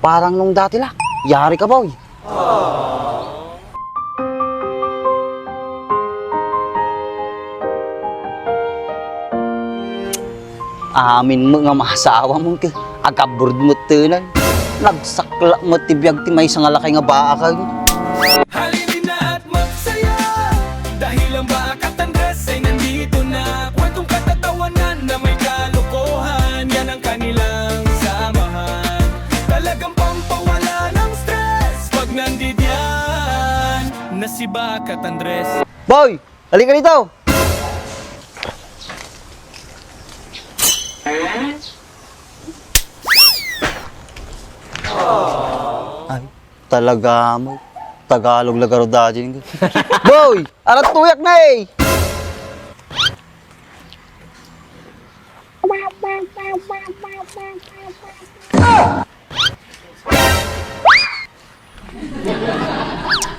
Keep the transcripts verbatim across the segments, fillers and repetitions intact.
parang nung dati la. Yari ka, boy. Amin met nga maasawam ket agabroad met tenen. Nagsakla met ti biag ti maysa nga lakay nga baak. Halin na at magsaya, dahil ang Baak at Andres ay nandito na. Kwentong katatawanan na may kalokohan, yan ang kanilang samahan. Talagang pampawala ng stress pag nandidiyan na si Baak at Andres. Boy! Halika dito! Ay, talaga mo. Tagalog la garud dati. Boy! Arat tuyak na eh!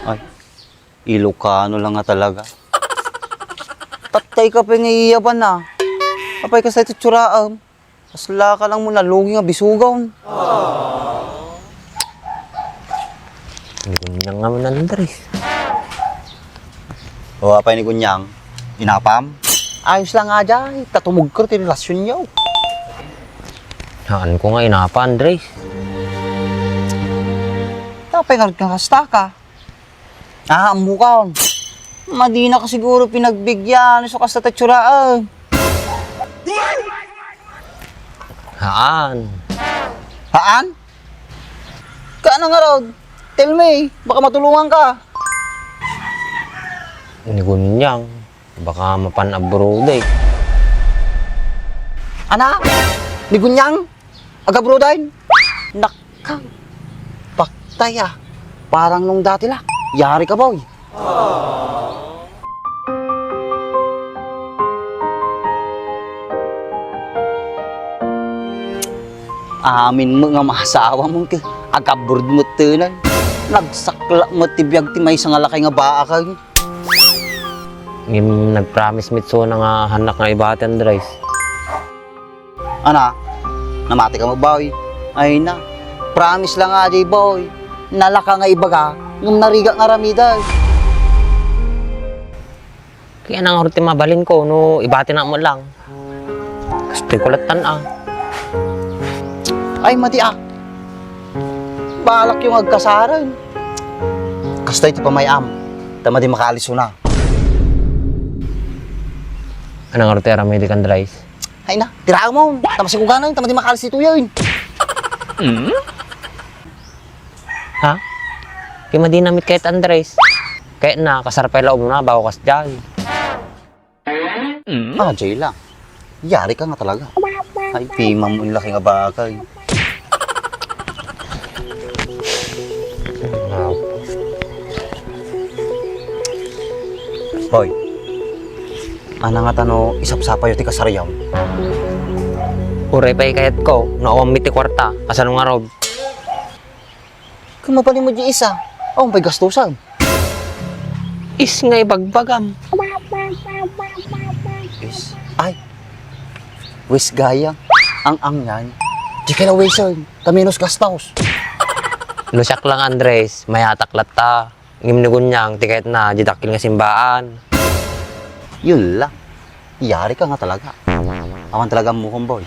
Ay, Ilocano lang nga talaga. Patay ka pa nga iyaban na. Apay ka sa itsuraam. Kasla ka lang mo nalugi nga bisugaw. Ni Gunyang nga man, Andres. O, apay ni Gunyang? Inapam? Ayos lang nga, jay. Tatumugker ti relasyon niyo. Haan ko nga inapa, Andres. Tapay nga kasta ka. Ah, ammokon. Madina ka siguro pinagbigyan so kasta ta tsuraen. Haan. Haan? Kaano ngarud? Tell me, baka matulungan ka. Ni Gunyang, baka mapan abroad eh. Ana? Ni Gunyang? Agabroaden? Nakkang. Paktay a. Parang nung dati la. Yari ka, boy. Amin met nga maasawam ket agabroad met tenen. Nagsakla met ti biag ti maysa nga lakay nga baak. Ngem nagpromise met sona nga haannak nga ibati, Andres. Ana, namati ka met, boy? Ay na, promise lang nga, jay, boy. Nalaka nga ibaga, ngem narigat nga aramiden. Kaya na ngarud ti mabalin ko, no, ibati na mo lang. Kastoy ko lattan, ah. Ay, madi, ah. Balak yung agkasaren. Kastoy ti pamay-am. Ta madi makaalis na. Ano ngarud ti aramid, Andres? Ay na, tiraw mo. Ta masikuganan, ta madi makaalis ditoyen. Ha? Ti madina met kayat, Andres. Kayatna, kasar pay la umuna, bago kas jay. Ah, jay lang. Yari ka nga talaga. Ay, pimam mo yung laki nga bagay. Boy, ana nga tano isapsapayo ti kasariyam? Uray pay kayat ko, no awan mi ti kwarta, kasano ngarud? Kung mabalin mo di isa, awan pay gastusan. Is nga ibagbagam. Is, ay, wis gayam, ang angyan, di kailangan wisan, ta menos gastos. No siak lang, Andres, mayatak latta. Ngem ni Gunyang, ti kayatna, di dakkel nga simbaan. Yun lang. Yari ka nga talaga. Awan talaga mo, boy.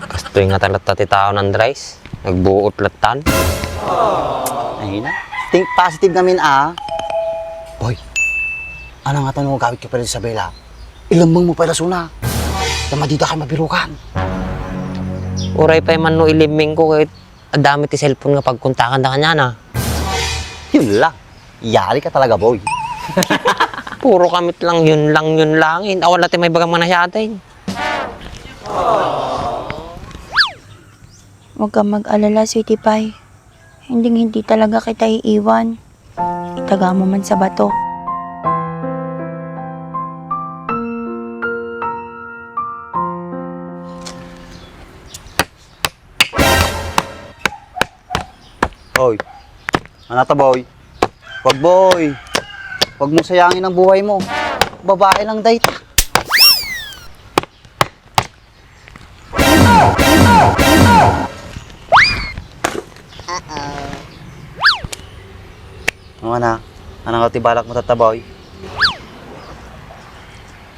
Kastoy nga talaga ti taon, Andres. Nagbuot lattan. Ay na. Think positive namin, ah. Boy, ano nga tanong gawit ka pala, Isabela? Ilemmeng mo pala suna. Ta madida kayo mabirukan. Uray pay man no ilimmeng ko, ket adda met ti cellphone nga pagkontakan da kaniana. Yun lang. Yari ka talaga, boy. Puro ka met lang, yun lang, yun lang. Awan la ti maibagam nga nasiatin. Huwag kang mag-alala, sweetie pie. Hinding-hindi talaga kita iiwan. Itaga mo man sa bato. Hoy. Ano ta, boy? Wag, boy. Wag mong sayangin ang buhay mo. Babae lang dayta. Ano na? Ano nga ti balak mo, Tata Boy?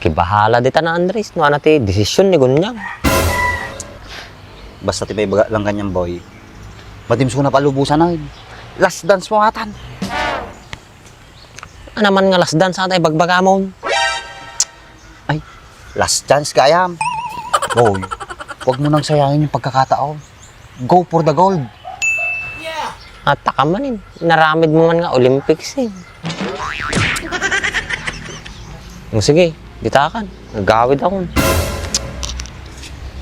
Kibahala dita na, Andres, no, ano ti desisyon ni Gunyang. Basta ti maibaga lang kanian, Boy. Madimsuna palubusan na. Last dance mo atan. Ano man nga last dance ata ibagbaga mo? Ay, last chance gayam. Boy, huwag mo nang sayangin yung pagkakataon. Go for the gold. At taka man, eh. Naramid mo man nga Olympics, eh. O sige, bitakan. Nagawid ako.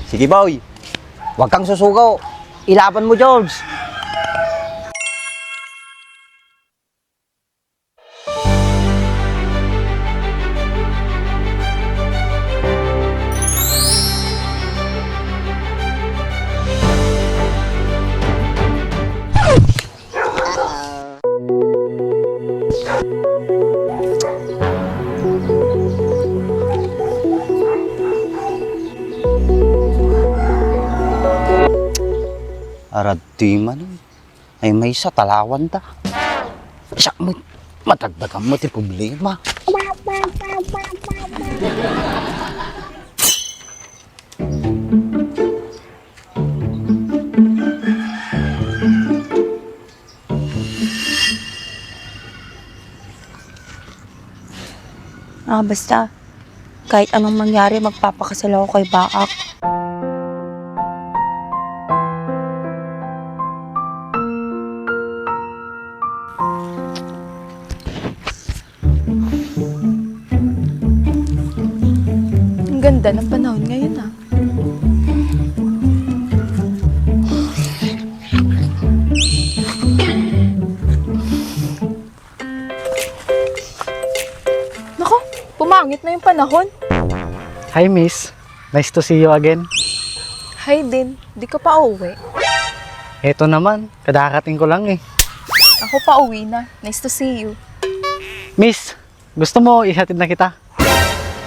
Sige, Boy. Huwag kang susuko. Ilaban mo, George. Aradti man, eh. Ay, maysa, talawan ta. Siak met, madagdagan met ti problema. Ah, basta. Kahit anong mangyari, magpapakasal ako kay Baak. Ang ganda ng panahon ngayon, ah. Naku, pumangit na yung panahon. Hi, miss. Nice to see you again. Hi din. Di ka pa uwi? Eto naman, kadarating ko lang eh. Ako pa uwi na. Nice to see you. Miss, gusto mo ihatid na kita?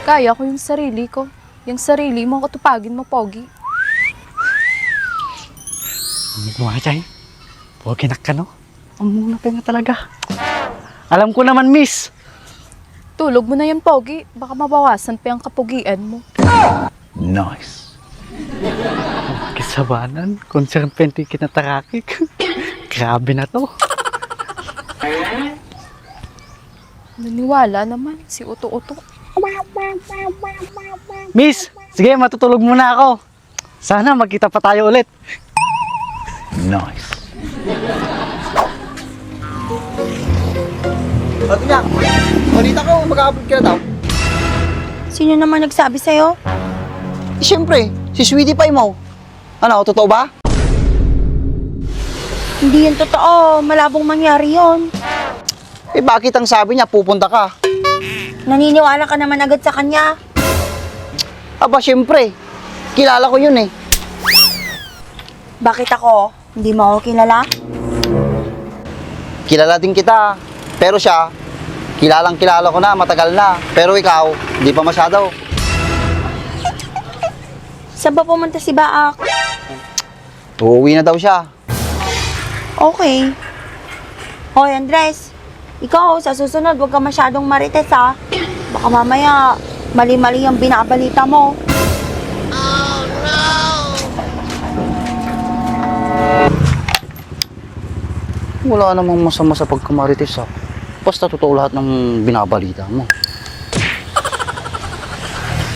Kaya ko yung sarili ko. Yung sarili mo ang katupagin mo, Pogi. Ano mo, Chay? Pogi na ka, no? Ang muna pa nga talaga. Alam ko naman, miss. Tulog mo na yan, Pogi. Baka mabawasan pa yung kapugian mo. Nice. Kisabanan, kung saan pwede kinatarakik. Grabe na to. Naniwala naman si Uto-Uto. Miss, sige, matutulog muna ako. Sana magkita pa tayo ulit. Nice. Ba't niya? Balita ko, mag-aabot ka na daw. Sino naman nagsabi sa'yo? Eh, siyempre, si Sweetie Pie mo. Ano, totoo ba? Hindi yun totoo. Malabong mangyari yun. Eh, bakit ang sabi niya, pupunta ka? Naniniwala ka naman agad sa kanya. Aba, siyempre. Kilala ko yun eh. Bakit ako? Hindi mo ako kilala? Kilala din kita. Pero siya, kilalang kilala ko na, matagal na. Pero ikaw, hindi pa masyado. Saan ba pumunta si Baak? Uuwi na daw siya. Okay. Hoy, Andres, ikaw, sa susunod, huwag ka masyadong marites, ha? Baka mamaya, mali-mali ang binabalita mo. Wala namang masama sa pagkamarites, ha? Basta totoo lahat ng binabalita mo.